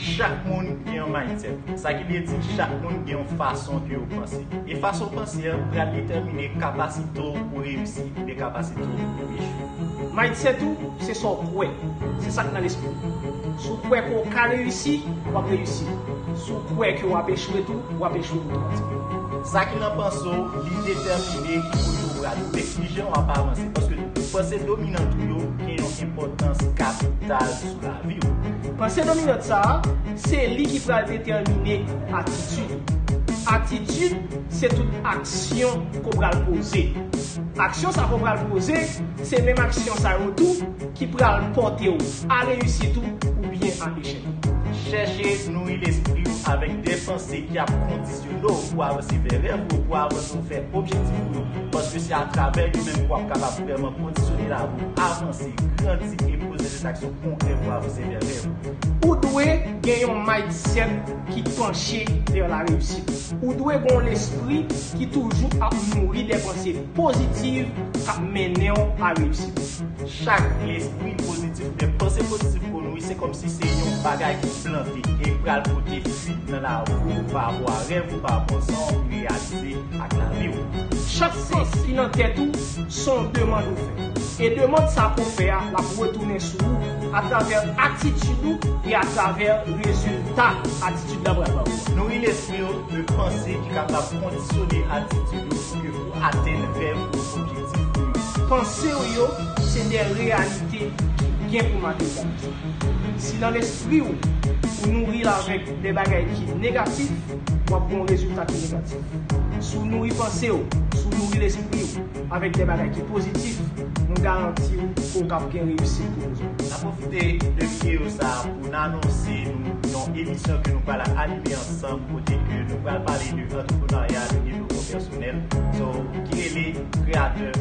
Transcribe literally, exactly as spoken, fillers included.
Chak moun gen yon mindset. Sa ki vle di, chak moun gen yon fason ke yo panse. E fason panse an pral detèmine kapasite w pou reyisi oubyen kapasite w pou echwe. Mindset ou, se sa w kwè. Se sa k nan lespri w. Si w kwè ke w ka reyisi, w ap reyisi. Si w kwè ke w ap echwe tou, w ap echwe otomatikman. Sa ki nan panse w, li detèmine ki kote w pral, oubyen kijan w ap avanse. Paske panse dominant ou yo gen yon enpòtans kapital sou lavi w. Panse dominant sa a, se li ki pral detèmine atitid ou. Atitid, se tout aksyon ke w pral poze. Aksyon sa ke w pral poze, se menm aksyon sa yo tou ki pral pòte w a reyisit ou oubyen a echèk. Chèche nouri lespri w avèk de panse ki ap kondisyone w pou avanse vè rèv ou, pou avanse ou fè objektif ou yo. Paske se atravè yo menm ke w ap kapab vrèman kondisyone lavi w, avanse, grandi e poze de aksyon konkrè pou avanse vè rèv ou. Ou dwe gen yon mindset ki panche vè la reyisit. Ou dwe gen yon lespri ki toujou ap nouri de panse pozitif k ap mennen w a reyisit. Chak lespri pozitif oubyen panse pozitif ke w nouri, se kòmsi se yon bagay ki plante e pral pote fwi nan lavi w pa rapò a rèv ou, pa rapò a sa w reyalize ak lavi w. Chak sans ki nan tèt ou, se yon demann ou fè. E demann sa ke w fè a, l ap retounen sou ou atravè atitid ou e atravè rezilta atitid la pral ba ou. Nouri lespri w de panse ki kapab kondisyone atitid ou pou ke ou atenn rèv ou objektif ou yo. Panse w yo se de reyalite ki gen pou materyalize. Si nan lespri w, ou nouri l avèk de bagay ki negatif, w ap gen yon rezilta ki negatif. Si w nouri panse w, si w nouri lespri w avèk de bagay ki pozitif, m garanti w ke w kab gen reyisit pou w. N ap pwofite de videyo sa a pou n anonse nou yon emisyon ke nou pral anime ansanm, kote ke nou pral pale de antreprenarya, de devlopman pèsonèl. So, ki rele Kreyatè